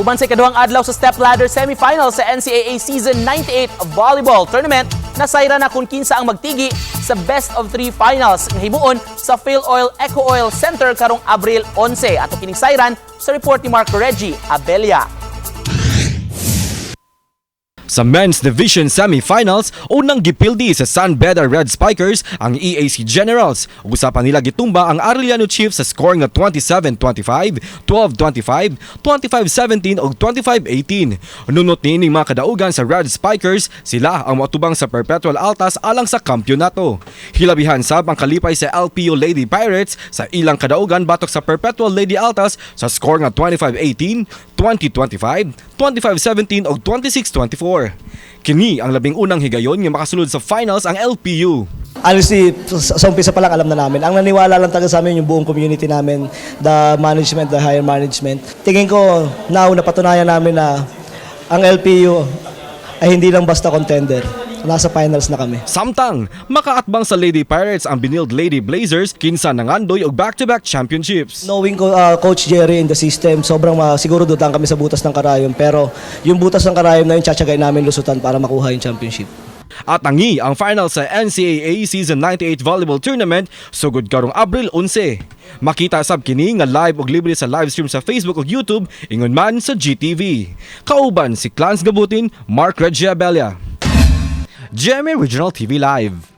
Uban sa ikaduhang adlaw sa step ladder semifinal sa NCAA Season 98 Volleyball Tournament, nasayra na kung kinsa ang magtigi sa best of 3 finals nga himuon sa FilOil EcoOil Center karong Abril 11. Ato kining sayran sa report ni Mark Reggie Abella. Sa men's division semifinals, unang gipildi sa San Beda Red Spikers ang EAC Generals. Usa pa nila gitumba ang Arellano Chiefs sa score nga 27-25, 12-25, 25-17 ug 25-18. Nunot niining mga kadaugan sa Red Spikers, sila ang moatubang sa Perpetual Altas alang sa kampyonato. Hilabihan sab ang kalipay sa LPU Lady Pirates sa ilang kadaugan batok sa Perpetual Lady Altas sa score nga 25-18, 20-25, 25-17 ug 26-24. Kini ang 11 higayon nga makasulod sa finals ang LPU. Honestly, sa umpisa pa lang alam na namin. Ang naniwala lang talaga sa amin yung buong community namin, the management, the higher management. Tingin ko, now napatunayan namin na ang LPU ay hindi lang basta contender. Nasa finals na kami. Samtang, makaatbang sa Lady Pirates ang Benilde Lady Blazers kinsa nangandoy og back-to-back championships. Knowing ko, Coach Jerry in the system, sobrang siguro dudan kami sa butas ng karayom. Pero yung butas ng karayom na yun, tsatsagay namin lusutan para makuha yung championship. At tangi ang final sa NCAA Season 98 Volleyball Tournament sugod karong Abril 11. Makita sab kini nga live og libre sa live stream sa Facebook ug YouTube ingon man sa GTV. Kauban si Clans Gabutin, Mark Reggie Abella. GMA Regional TV Live.